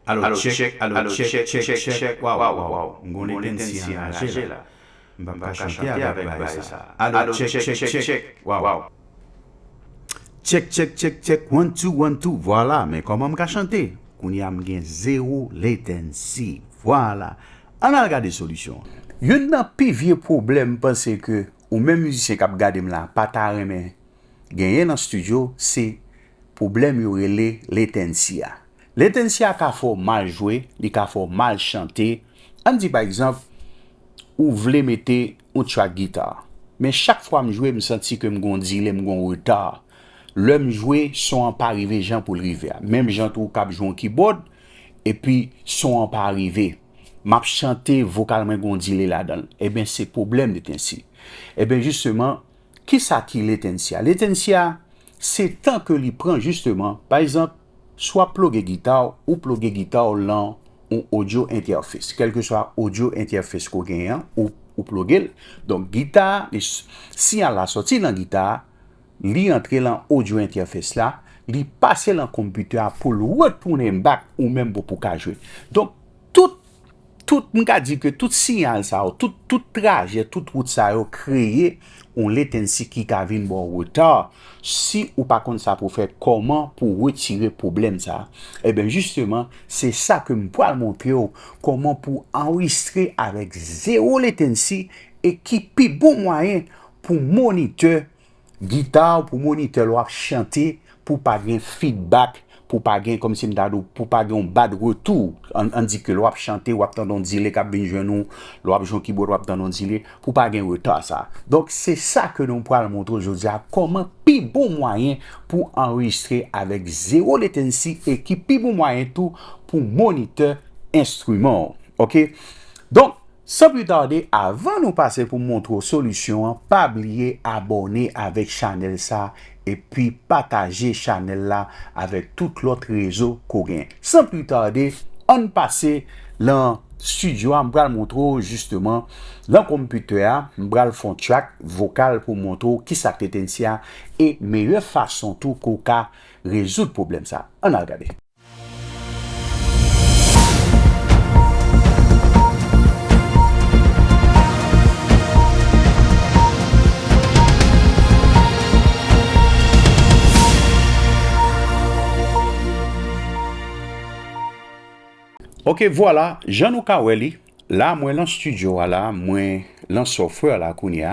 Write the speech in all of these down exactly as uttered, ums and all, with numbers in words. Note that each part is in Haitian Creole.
Alo, tchèk, alo, tchèk, tchèk, tchèk. Waw, waw, m gon letensi anraje la. M p ap ka chante avèk bagay sa. Alo, tchèk, tchèk, tchèk. Waw. Tchèk, tchèk, tchèk, tchèk. One, two, one, two. Vwala, men kòman m ka chante? Kounye a m gen zewo letensi. Vwala. Ann al gade solisyon an. Youn nan pi vye pwoblèm m panse ke ou menm mizisyen k ap gade m la pa ta renmen genyen nan estidyo, se pwoblèm yo rele letensi a. Letensi a ka fè w mal jwe, li ka fè w mal chante. Ann di pa egzanp, ou vle mete yon track gita. Men chak fwa m jwe, m santi ke m gon delay, m gon reta. Lè m jwe, son an pa rive jan pou l rive a. Menm jan tou ou k ap jwe yon keyboard, epi son an pa rive. M ap chante, vokal mwen gon delay ladan l. Ebyen, se pwoblèm letensi. Ebyen, jisteman, kisa ki letensi a? Letensi a, se tan ke li pran, jisteman. Pa egzanp, si w ap ploge gita w, ou ploge gita w lan yon audio interface. Kèlkeswa audio interface ke w genyen an, ou, ou ploge l. Donk, gita a, li s-, siyal la sòti lan gita a, li antre lan audio interface la, li pase lan konpitè a pou l retounen back ou menm pou, pou w ka jwe. Donk, tout, tout, m ka di ke tout siyal sa yo, tout, tout trajè, tout wout sa yo kreye yon letensi ki ka vin ba w reta. Si ou pa konn sa pou w fè, kòman pou w retire pwoblèm sa a? Ebyen, jisteman, se sa ke m pral montre w, kòman pou w anrejistre avèk zewo letensi e ki pi bon mwayen pou monitè gita w, pou monitè lè w ap chante, pou pa gen feedback, pou pa gen, kòmsi m ta di w, pou pa gen yon bad retou. Ann, ann di ke lè w ap chante, w ap tande yon delay k ap vin jwenn ou, lè w ap jwe yon keyboard, w ap tande yon delay, pou pa gen reta sa. Donk, se sa ke nou pral montre w jodi a, kòman pi bon mwayen pou anrejistre avèk zewo letensi e ki pi bon mwayen tou pou monitè enstriman w. Oke? Donk, san pli tade, avan nou pase pou montre w solisyon an, pa bliye abòne avèk chanèl sa epi pataje chanèl la avèk tout lòt rezo ke w gen. San pli tade, ann pase lan estidyo a, m pral montre w jisteman lan konpitè a, m pral fè yon track vokal pou montre w kisa k letensi a e meyè fason tou ke w ka rezoud pwoblèm sa. Ann al gade. Oke, vwala, jan nou ka wè li, la mwen lan estidyo a la, mwen lan software la kounye a,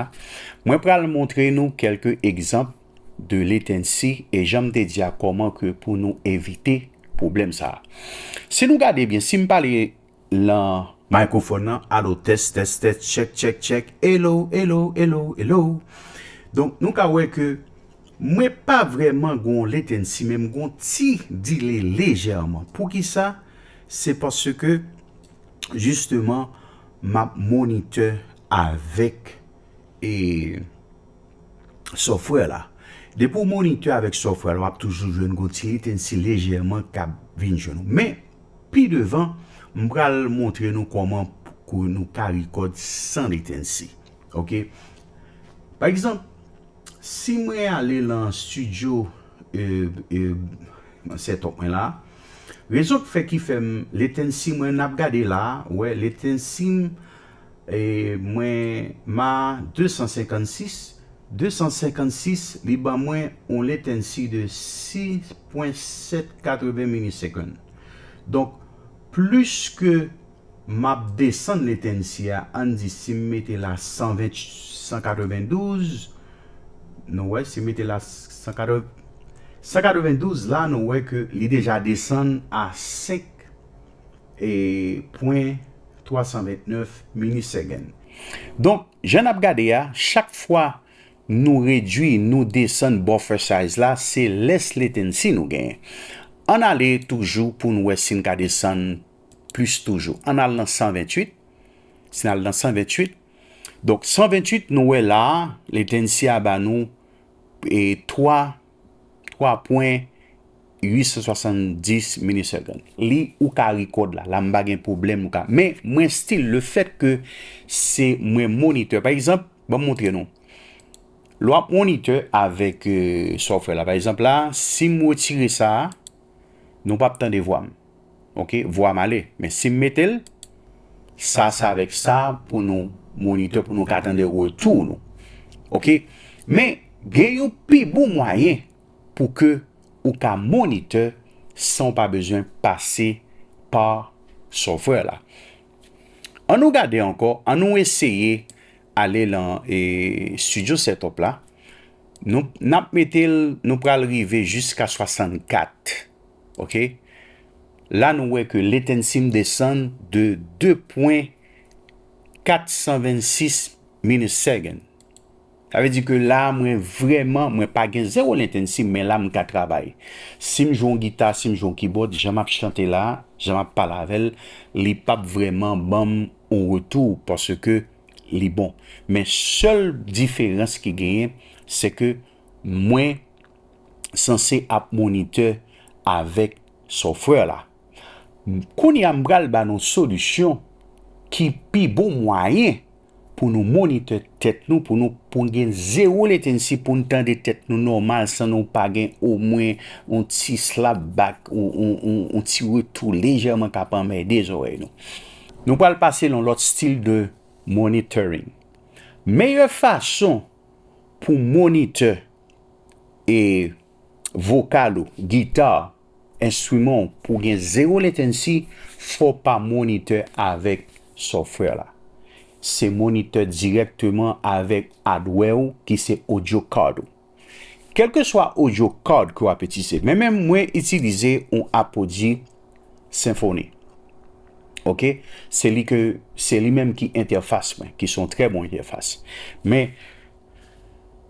mwen pral montre nou kèlke egzanp de letensi e jan m te di a kòman ke pou nou evite pwoblèm sa a. Si nou gade byen, si m pale lan microphone nan, alo, tès, tès, tès, tchèk, tchèk, tchèk, hello, hello, hello, hello. Donk, nou ka wè ke mwen pa vrèman gon letensi, men m gon ti delay lejèman. Poukisa? Se paske, jisteman, m ap monitè avèk, e, software la. Depi w monitè avèk software la, w ap toujou jwenn gon ti letensi lejèman k ap vin jwenn ou. Men, pi devan, m pral montre nou kòman pou nou ka record san letensi. Oke? Pa egzanp, si mwen ale lan estidyo, e, e, setup mwen la, rezon k fè ki fè m letensi mwen n ap gade la, wè, letensi m, e, mwen ma de san senkannsis, de san senkannsis, li ban mwen yon letensi de sis pwen sèt katreven milisèkonn. Donk, plis ke m ap desann letensi a, ann di si m mete la san ven, san katrevendouz, nou wè, si m mete la san katreven, san katrevendouz la, nou wè ke li deja desann a senk, e, pwen twa san ventnèf milisèkonn. Donk, jan n ap gade a, chak fwa nou redui, nou desann buffer size la, se less latency nou genyen. Ann ale toujou pou n wè si n ka desann plis toujou. Ann al nan san venntuit. Si n al nan san venntuit, donk, san venntuit, nou wè la a, latency a ba nou, e, twa, twa pwen uit san swasanndis milisègonn. Li, ou ka record la. La, m pa gen pwoblèm, ou ka. Men, mwen still, le fait que se mwen monitè. Pa egzanp, ban m montre nou. Lè w ap monitè avèk, e, software la. Pa egzanp, la, si m retire sa a, nou p ap tande vwa m. Ok, vwa m ale. Men si m mete l, sa se avèk sa pou nou monitè, pou nou ka tande retou nou. Ok? Men, gen yon pi bon mwayen pou ke ou ka monitè san w pa bezwen pase pa software la. An nou gade ankò, an nou eseye ale lan e, studio setup la. Nou n ap mete l, nou pral rive jiska swasannkat. Ok? La nou wè ke latency m desann de de pwen kat san vennsis milisecond. Sa vle di ke la mwen vrèman, mwen pa gen zewo latency latency men la m ka travay. Si m jwe yon gita, si m jwe yon keyboard, jan m ap chante la, jan m ap pale avè l, li p ap vrèman ban m yon retou paske li bon. Men sèl diferans ki genyen, se ke mwen sanse ap monitè avèk software la. Kounye a m pral ba nou solisyon ki pi bon mwayen pou nou monitè tèt nou, pou nou pou n gen zewo latency, pou n tande tèt nou nòmal san nou pa gen omwen yon ti slap back, yon, yon, yon, yon ti retou lejèman k ap anmède zòrèy nou. Nou pral pase nan lòt stil de monitoring. Meyè fason pou monitè e vokal ou, gita, enstriman w pou gen zewo latency, fò w pa monitè avèk software la. Se monitè dirèkteman avèk hardware ou ki se audio card ou. Kèlkeswa audio card ke w ap itilize, men menm mwen itilize yon Apogee Symphony. Ok? Se li ke, se li menm ki entèfas mwen, ki se yon trè bon entèfas. Men,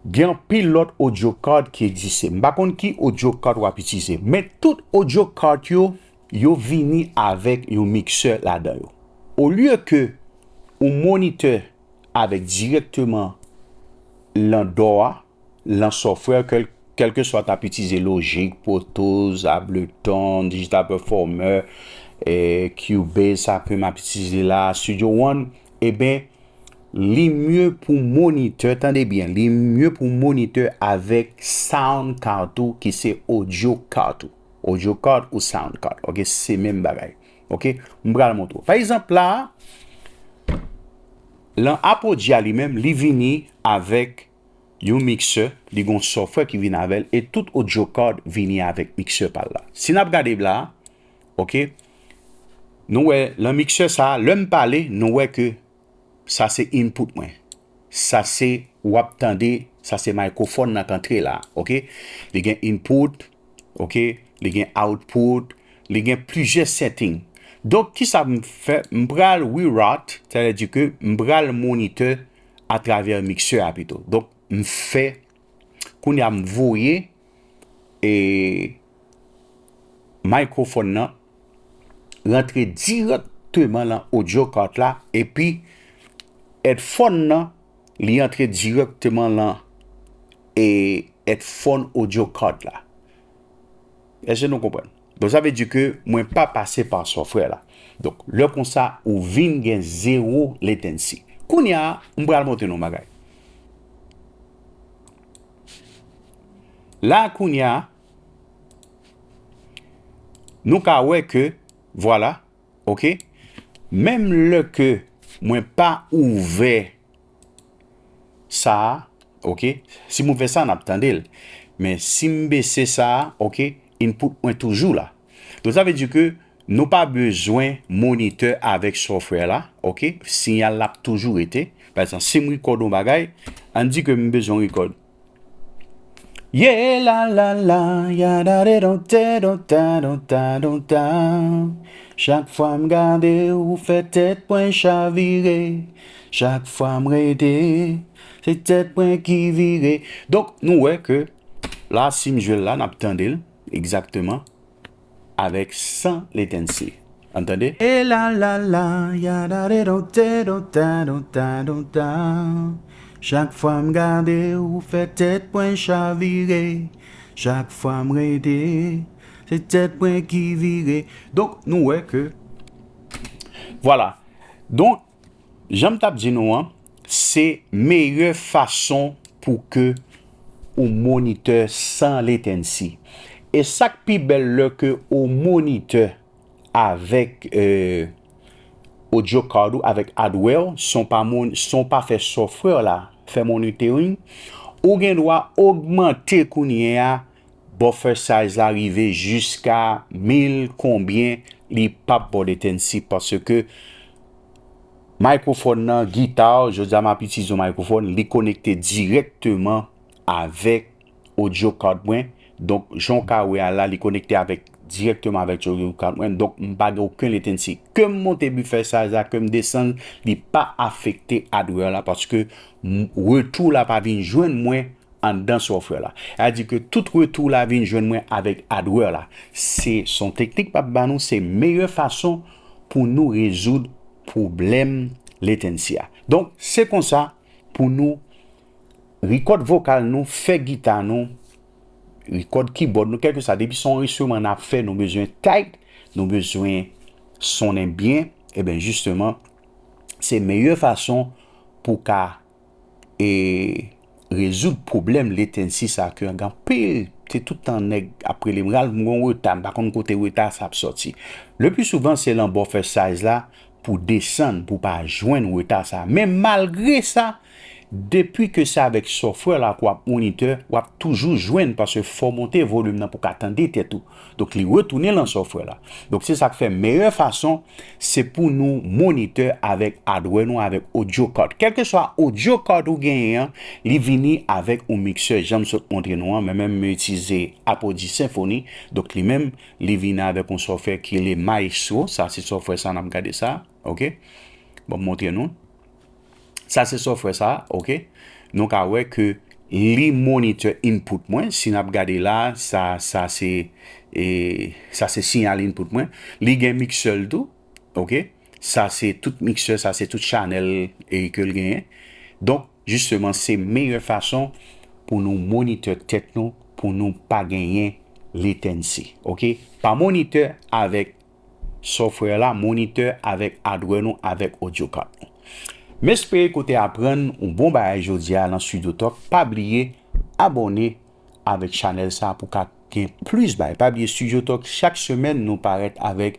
gen anpil lòt audio card ki egziste. M pa konn ki audio card w ap itilize, men tout audio card yo, yo vini avèk yon miksè ladan yo. Olye ke ou monitè avèk dirèkteman lan dò a, lan software, kèl, kèlkeswa t ap itilize Logic, Pro Tools, Ableton, Digital Performer, e, Cubase, sa ke m ap itilize la, Studio One, eben, li mye pou monitè, tande byen, li mye pou monitè avèk sound card ou ki se audio card ou. Audio card ou sound card, ok, se menm bagay. Ok, m pral montre w. Pa egzanp la, lan Apogee a li menm, li vini avèk yon miksè, li gon software ki vin avè l, e tout audio card vini avèk miksè pa l la. Si n ap gade la, ok, nou wè, lan miksè sa, lè m pale, nou wè ke sa se input mwen. Sa se, w ap tande, sa se microphone nan k antre la, ok? Li gen input, ok? Li gen output, li gen plizyè setting. Donk, kisa m fè? M pral reroute, sa vle di ke m pral monitè atravè miksè a pito. Donk, m fè, kounye a m voye, e, microphone nan rantre dirèkteman lan audio card la, epi headphone nan, li antre dirèkteman lan, e, headphone audio card la. Èske nou konprann? Donk, sa vle di ke mwen pa pase pa software la. Donk, lè konsa, ou vin gen zewo latency. Kounye a, m pral montre nou yon bagay. La, kounye a, nou ka wè ke, vwala, ok, menm lè ke mwen pa ouvè sa a, ok, si m ouvè sa, n ap tande l. Men si m bese sa a, ok, input mwen toujou la. Donk, sa vle di ke nou pa bezwen monitè avèk software la, ok? Siyal la ap toujou rete. Pa egzanp, si m record yon bagay, ann di ke m bezwen record. Ye la la la, ya da de don te don ta don ta don ta. Chak fwa m gade ou fè tèt mwen chavire. Chak fwa m rete, se tèt mwen ki vire. Donk, nou wè ke la, si m jwe l la, n ap tande l egzakteman avèk san latency latency. Ann tande? E la la la, ya da de don te don ta don ta don ta. Chak fwa m gade ou fè tèt mwen chavire. Chak fwa m rete, se tèt mwen ki vire. Donk, nou wè ke, vwala. Donk, jan m t ap di nou an, se meyè fason pou ke ou monitè san latency. E sa k pi bèl lè ke ou monitè avèk eh, audio card ou, avèk hardware, san w pa, san w pa fè software la fè monitoring, ou gen dwa ogmante kounye a buffer size la rive jiska mil konbyen, li p ap ba w latency paske mikrofòn nan, gita, jodi a m ap itilize yon mikrofòn, li konekte dirèkteman avèk audio card mwen. Donk, jan w ka wè a la, li konekte avèk, dirèkteman avèk audio card mwen. Donk, m pa gen okenn latency latency ke m monte buffer size la, ke m desann, li pa afekte hardware la paske retour la pa vin jwenn mwen anndan software la. Sa di ke tout retour la vin jwenn mwen avèk hardware la. Se son teknik m ap ba nou, se meyè fason pou nou rezoud pwoblèm latency a. Donk, se konsa pou nou record vokal nou, fè gita nou, record keyboard nou, kèlkeswa, depi se yon enstriman n ap fè, nou bezwen tight, nou bezwen sonnen byen, ebyen, jisteman, se meyè fason pou ka e rezoud pwoblèm latency sa ke gen anpil, se tout tan nèg ap rele m, ral m gon reta, m pa konn kote reta sa ap sòti. Le pli souvan, se lan buffer size la pou desann, pou pa jwenn reta sa. Men malgre sa, depi ke se avèk software la ke w ap monitor, w ap toujou jwenn paske fò w monte volim nan pou ka tande tèt ou. Donk, li retounen lan software la. Donk, se sa k fè meyè fason, se pou nou monitor avèk hardware nou, avèk audio card. Kèlkeswa audio card ou genyen an, li vini avèk yon mixer, jan m sot montre nou an, men menm m itilize Apogee Symphony. Donk, li menm, li vini avèk yon software ki rele Maestro. Sa, se software sa n ap gade sa, ok? Bon, m montre nou. Sa se software sa, ok? Nou ka wè ke li monitor input mwen. Si n ap gade la, sa, sa se, e, sa se siyal input mwen. Li gen mixer l tou, ok? Sa se tout mixer, sa se tout channel e ke l genyen. Donk, jisteman, se meyè fason pou nou monitor tèt nou, pou nou pa genyen latency latency si, ok? Pa monitor avèk software la, monitor avèk hardware nou, avèk audio card nou. M espere ke w te aprann yon bon bagay jodi a lan Studio Talk. Pa bliye abòne avèk channel sa pou ka gen plis bagay. Pa bliye Studio Talk, chak semèn nou parèt avèk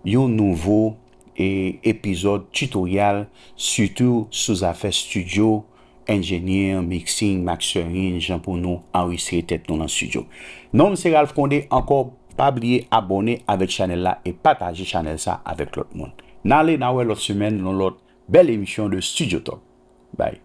yon nouvo e, epizòd tutorial, sitou sou zafè studio, engineer, mixing, mastering, jan pou nou anrejistre tèt nou lan studio. Non m se Ralph Condé, ankò pa bliye abòne avèk channel la e pataje channel sa avèk lòt moun. N ale, n a wè lòt semèn lan lòt bèl emisyon de Studio Talk. Bye.